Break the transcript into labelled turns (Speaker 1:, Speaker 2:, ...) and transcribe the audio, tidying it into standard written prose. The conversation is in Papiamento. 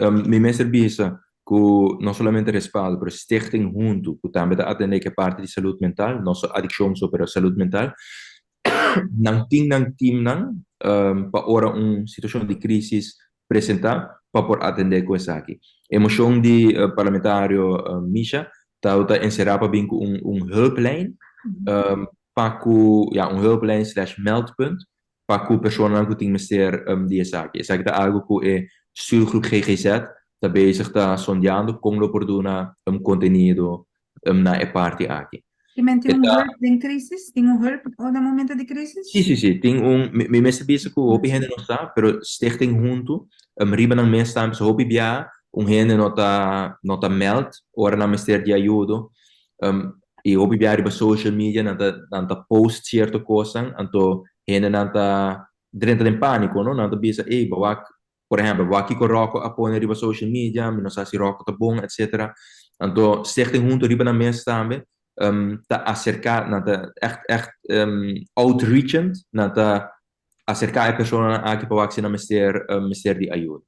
Speaker 1: Mi mester bisa ku no solamente Respaldo, pero Stichting Huntu, ku tambe ta atendé ku e parti di salud mental, no so adikshon so, pero salud mental, nan tin nan teamnan pa ora un situashon di krísis presentá pa por atendé ku esaki. E moshon di parlamentario Misha ta enserá pa bin ku un hulplijn pa ku, ya, un hulplijn/meldpunt pa ku personanan ku tin mester di esaki. Esaki ta algu ku e stuurgroep GGZ ta bezig ta sondeando kon lo por duna kontenido na e parti aki.
Speaker 2: Ke men tin un hulp den crisis? Tin un hulp na momento di crisis?
Speaker 1: Si, si, si. Tin un, mi mester bisa ku hopi hende no sa, pero Stichting Huntu riba nan mes tambe, so hopi biaha un hende no ta meld ora nan mester di ayudo. I hopi biaha riba social media nan ta post sierto kosnan, anto hendenan ta drenta den pániko, no? Nan ta bisa, "Ey, bo wak, por ehèmpel, wak kiko Rocco a pone riba social media, mi no sa si Rocco ta bon," etcétera. Anto Stichting Huntu riba nan mes tambe ta aserká, nan ta echt echt outreachend, nan ta aserká e personanan aki pa wak si nan mester di ayudo.